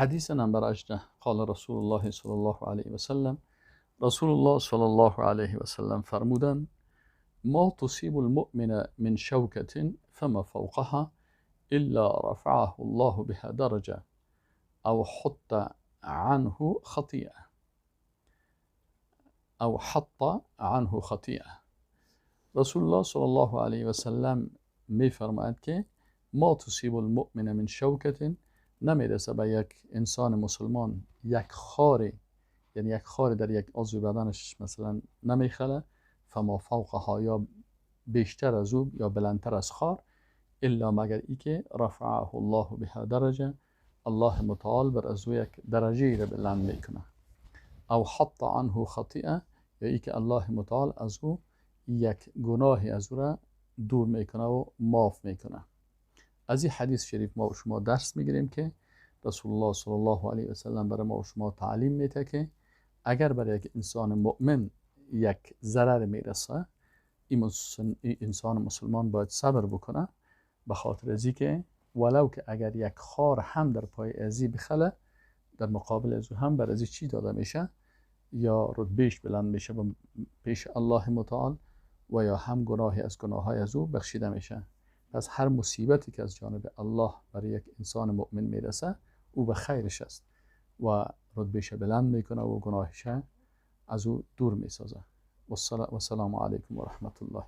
حدیث نمبر 18. قال رسول الله صلی الله علیه و سلم، رسول الله صلی الله علیه و سلم فرمودند: ما تصیب المؤمن من شوکة فما فوقها إلا رفعه الله بها درجة أو حط عنه خطيئة أو حط عنه خطيئة. رسول الله صلی الله علیه و سلم می فرماید که ما تصیب المؤمن من شوکة، نمیرسه به یک انسان مسلمان یک خاری، یعنی یک خاری در یک عضو بدنش مثلا نمیخله، فما فوقها یا بیشتر از او یا بلندتر از خار، الا مگر ای که رفعه الله بها درجه، الله متعال بر از او یک درجه را بلند میکنه، او حط عنه خطیئه، یا ای که الله متعال از او یک گناهی از او را دور میکنه و معاف میکنه. از این حدیث شریف ما و شما درس میگیریم که رسول الله صلی الله علیه و سلم برای ما و شما تعلیم میده که اگر برای یک انسان مؤمن یک ضرر میرسه، این انسان مسلمان باید صبر بکنه، به خاطر ازی که ولو که اگر یک خار هم در پای ازی بخله، در مقابل از او هم بر ازی چی داده میشه؟ یا رتبهش بلند میشه پیش الله متعال و یا هم گناهی از گناههای از او بخشیده میشه. پس هر مصیبتی که از جانب الله برای یک انسان مؤمن میرسه، او به خیرش است و رتبهش بلند میکنه و گناهش از او دور میسازه. و السلام علیکم و رحمت الله.